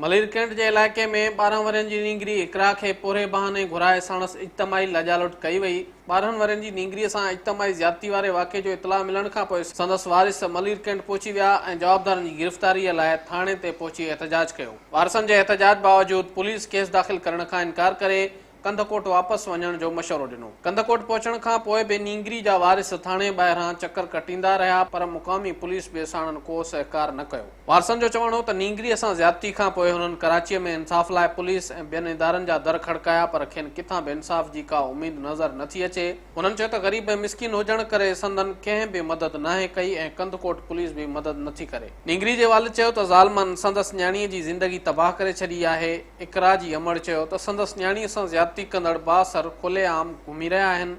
Malir Cantt جي علائقي ۾ 12 ورهين جي نينگري اقرا کي پورهيي بهاني گهرائي ساڻس اجتماعي لڄالٽ ڪئي وئي. 12 ورهين جي نينگري سان اجتماعي زيادتي واري واقعي جو اطلاع ملڻ کانپوء سندس وارث ملير ڪينٽ پهچي ويا ۽ جوابدارن جي گرفتاري لاء ٿاڻي تي پهچي احتجاج ڪيو. وارثن جي احتجاج باوجود پوليس ڪيس داخل ڪرڻ کان انڪار ڪري ڪنڌڪوٽ واپس وڃڻ جو مشورو ڏنو. ڪنڌڪوٽ پهچڻ کان پوء به نينگري جا وارث ٿاڻي ٻاهران چڪر ڪٽيندا رهيا پر مقامي پوليس به ساڻن ڪو سهڪار نه ڪيو. وارثن جو چوڻ هو ته نينگري سان زيادتي کان پوء هنن ڪراچيء ۾ انصاف لاء پوليس ۽ ٻين ادارن جا در کڙڪايا پر کين ڪٿان به انصاف جي ڪا اميد نظر نه ٿي اچي. هنن چيو ته غريب ۽ مسڪين هجڻ ڪري سندن ڪنهن به مدد ناهي ڪئي ۽ ڪنڌڪوٽ پوليس به مدد نه ٿي ڪري. نينگري جي والد چيو ته ظالمن سندس نياڻيء جي زندگي تباهه ڪري ڇڏي آهي. اقرا جي امڙ چيو ته سندس نياڻيء سان زيادتي ڪندڙ بااثر کلي عام گهمي رهيا آهن،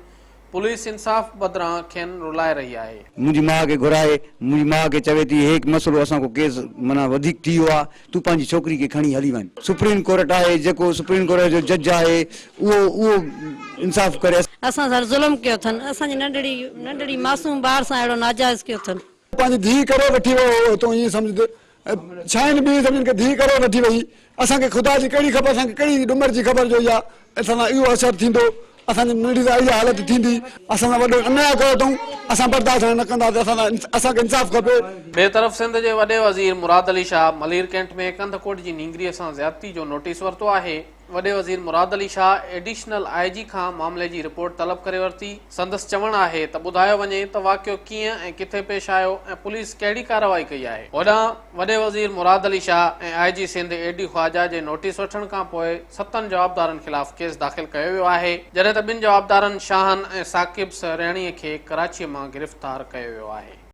پوليس انصاف بدران کين رلائي رهي آهي. منهنجي ماء کي گهرائي منهنجي ماء کي چوي ٿي هي مسئلو اسان کان ڪيس معنيٰ وڌيڪ ٿي ويو آهي تون پنهنجي ڇوڪري کي کڻي هلي وڃ. سپريم ڪورٽ آهي جيڪو سپريم ڪورٽ جو جج آهي اهو اهو انصاف ڪري. اسان سان ظلم ڪيو اٿن اسان جي ننڍڙي ننڍڙي معصوم ٻار سان اهڙو ناجائز ڪيو اٿن. پنهنجي ڌيء ڪري وٺي ويو هو تون ائين سمجهه ته ڇائن ٻين سمجهن کي ڌيء ڪري وٺي وئي. اسان کي خدا جي ڪهڙي خبر، اسان کي ڪهڙي ڏمر جي خبر جو اها اسان سان اهو اثر ٿيندو، اسان جي ننڍڙي سان اها حالت ٿيندي. اسان سان وڏو انياء ڪيو اٿئون، اسان برداشت هاڻي نه ڪنداسين، اسان سان اسان کي انصاف کپي. ٻئي طرف سنڌ جي وڏي وزير مراد علي شاهه ملير ڪينٽ ۾ ڪنڌڪوٽ جي نينگريء سان زيادتي جو نوٽيس ورتو آهي. وڏي وزير Murad Ali Shah additional I G کان معاملي جي رپورٽ طلب ڪري ورتي، سندس چوڻ آهي ته ٻڌايو وڃي ته واقعو ڪيئن ۽ ڪٿي پيش آيو ۽ پوليس ڪهڙي ڪارروائي ڪئي آهي. هوڏانهن وڏي وزير Murad Ali Shah ۽ I G Sindh A D Khawaja جي نوٽيس وٺڻ کانپوء ستن جوابدارن خلاف ڪيس داخل ڪيو ويو آهي، جڏهن ته ٻن جوابدارن شاهن ۽ ثاقب سهرياڻي کي ڪراچي مان گرفتار ڪيو ويو آهي.